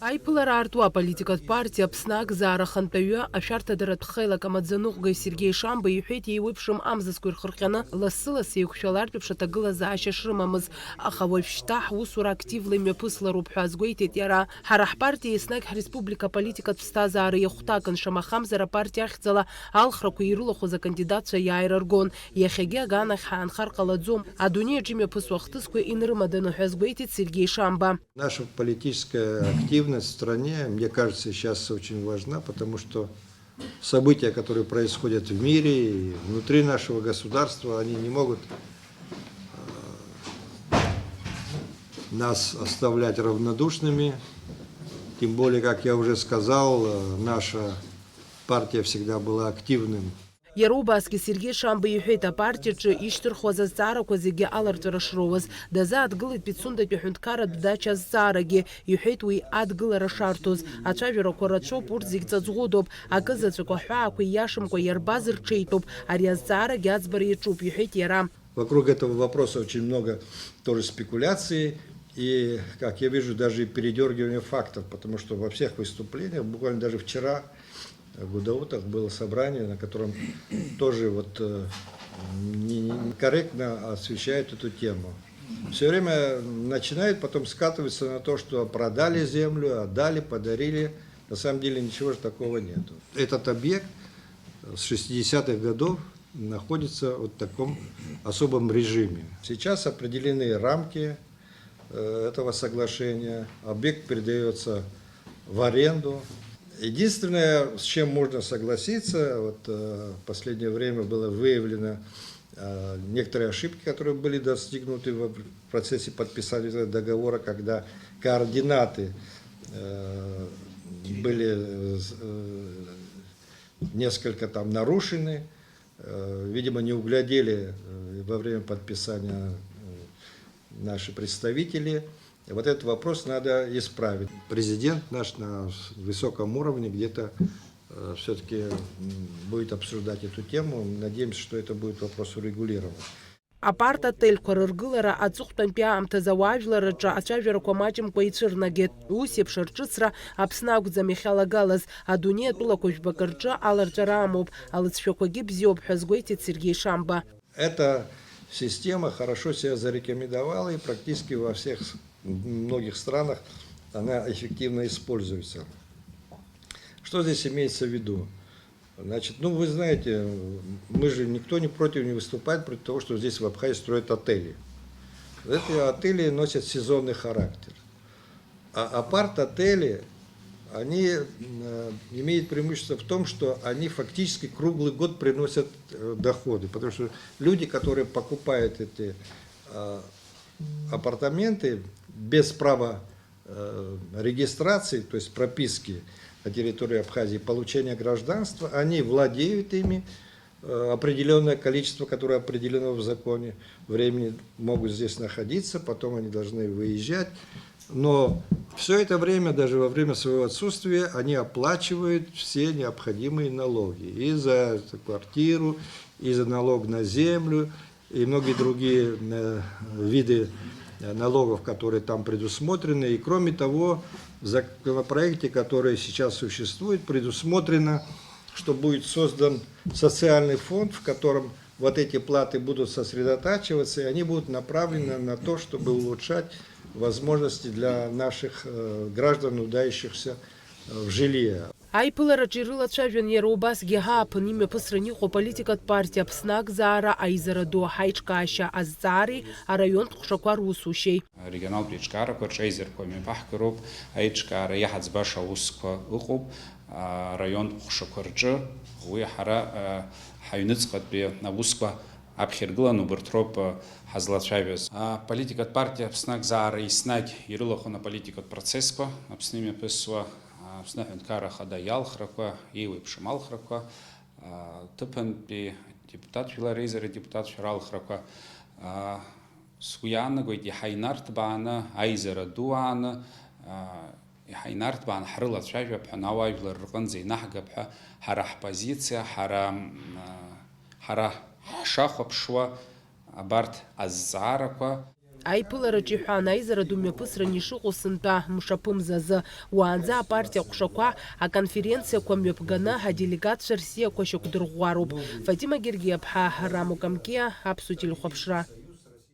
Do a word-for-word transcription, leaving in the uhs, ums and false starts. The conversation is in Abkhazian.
Аиԥылара аартуа аполитикатә партиа Аԥсны акзаара ахантәаҩы, ашәарҭадаратә хеилак амаӡаныҟәгаҩ Сергеи Шамба иҳәеит, еиуеиԥшым амзызқәа ирхырҟьаны, лассы-лассы еиқәшәалартә еиԥш аҭагылазаашьа шрымамыз. Аха уажәшьҭа ҳусура активла имҩаԥыслароуп ҳәа азгәеиҭеит иара. Ҳара ҳпартиа еснагь ҳреспублика аполитикатә ԥсҭазаара иахәҭакын, шамахамзар апартиа ахьӡала алхрақәа ирылахәыз акандидатцәа иааира ргон. Иахьагьы аганахь ҳаанхар ҟалаӡом, адунеи аҿы имҩаԥысуа ахҭысқәа инрымаданы ҳәа азгәеиҭеит Сергеи Шамба. Наша политическая активность в стране, мне кажется, сейчас очень важна, потому что события, которые происходят в мире и внутри нашего государства, они не могут э, нас оставлять равнодушными. Тем более, как я уже сказал, э, наша партия всегда была активным. Иара убасгьы Сергеи Шамба иҳәеит, апартиаҿы ишьҭырхуаз азҵаарақәа зегьы аларҵәара шроуаз. Дазааҭгылеит Пицундатәи аҳәынҭқарратә дача азҵаарагьы, иҳәеит, уи адгылара шарҭоз. Ацәажәарақәа рацәоуп, урҭ зегь ҵаҵӷәыдоуп, акы заҵәык аҳәаақәа ииашамкәа иарбаз рҽеитәуп, ари азҵаарагь аӡбара иаҿуп, иҳәеит иара. Вокруг этого вопроса очень много тоже спекуляций и, как я вижу, даже и передёргивания фактов, потому что во всех выступлениях, буквально даже вчера, э, в Гудаута было собрание, на котором тоже вот, э, не-, не-, некорректно освещают эту тему. Всё время начинают, потом скатываются на то, что продали землю, отдали, подарили. На самом деле ничего же такого нету. Этот объект с шестидесятых годов находится вот в таком особом режиме. Сейчас определены рамки, э, этого соглашения, объект передаётся в аренду. Единственное, с чем можно согласиться, вот, э, в последнее время было выявлено, э, некоторые ошибки, которые были достигнуты в процессе подписания этого договора, когда координаты, э, были, э, несколько там нарушены, э, видимо, не углядели, э, во время подписания, э, наши представители. Вот этот вопрос надо исправить. Президент наш на высоком уровне где-то, э, всё-таки, м, будет обсуждать эту тему. Надеемся, что это будет вопрос урегулирован. Апарт отельқәа рыргылара аҵыхәтәантәи аамҭазы ауаажәларраҿы ацәажәарақәа маҷымкәа ицәырнагеит. Ус еиԥш арҿыцра Аԥсны акәӡам иахьалагалаз, адунеи атәылақәа жәбак рҿы аларҵәара амоуп, алыҵшәақәагьы бзиоуп ҳәа азгәеиҭеит Сергеи Шамба. Эта система хорошо себя зарекомендовала, и практически во всех с-, многих странах она эффективно используется. Что здесь имеется в виду? Значит, ну, вы знаете, мы же, никто не против, не выступает против того, что здесь в Абхазии строят отели. Эти отели носят сезонный характер. А апарт-отели, они, э, имеют преимущество в том, что они фактически круглый год приносят, э, доходы, потому что люди, которые покупают эти, э, апартаменты без права, э, регистрации, то есть прописки на территории Абхазии, получения гражданства, они владеют ими, э, определённое количество, которое определено в законе, времени могут здесь находиться, потом они должны выезжать. Но всё это время, даже во время своего отсутствия, они оплачивают все необходимые налоги. И за квартиру, и за налог на землю, и многие другие, э, виды, э, налогов, которые там предусмотрены. И кроме того, в законопроекте, который сейчас существует, предусмотрено, что будет создан социальный фонд, в котором вот эти платы будут сосредотачиваться, и они будут направлены на то, чтобы улучшать возможности для наших, э, граждан, нуждающихся, э, в жилье. Аиԥылараҿы ирылацәажәан иара убасгьы ҳааԥын имҩаԥысран иҟоу аполитикатә партиа Аԥсны акзаара аизара ду аҳаиҿкаашьа азҵаареи араионтә ҟәшақәа русушьеи. Арегионалтә еиҿкаарақәа рҿы аизарқәа мҩаԥаҳгароуп, аиҿкаара иаҳаӡбаша аусқәа ыҟоуп, араионтә ҟәшақәа рҿы уи ҳара, а, ҳаҩныҵҟатәи аусқәа аԥхьа иргыланы убарҭ роуп, а, ҳазлацәажәаз. Аполитикатә партиа Аԥсны акзаара еснагь ирылахәын аполитикатә процессқәа, Аԥсны имҩаԥысуа, а, Аԥсны Аҳәынҭқарра Ахада иалхрақәа, еиуеиԥшым алхрақәа, а, ҭыԥантәи адепутатцәеи жәлар реизара адепутатцәа ралхрақәа, а, сгәы иаанагоит, иаҳа инарҭбааны, аизара ду ааны, а, иаҳа инарҭбааны ҳрылацәажәап ҳәа, ауаажәлар рҟынӡа инаҳгап ҳәа, ҳара ҳпозициа, ҳара, м, а, ҳара ҳшахәаԥшуа абарҭ азҵаарақәа. Аиԥылараҿ иҳәан, аизара ду мҩаԥысран ишыҟоу сынтәа мшаԥымза азы. Уаанӡа апартиа ҟәшақәа аконференциақәа мҩаԥганы аделегатцәа рсиақәа шьақәдырӷәӷәароуп. Фатима Гергиаԥҳа, Рамо Камкиа, Аԥсуа телехәаԥшра.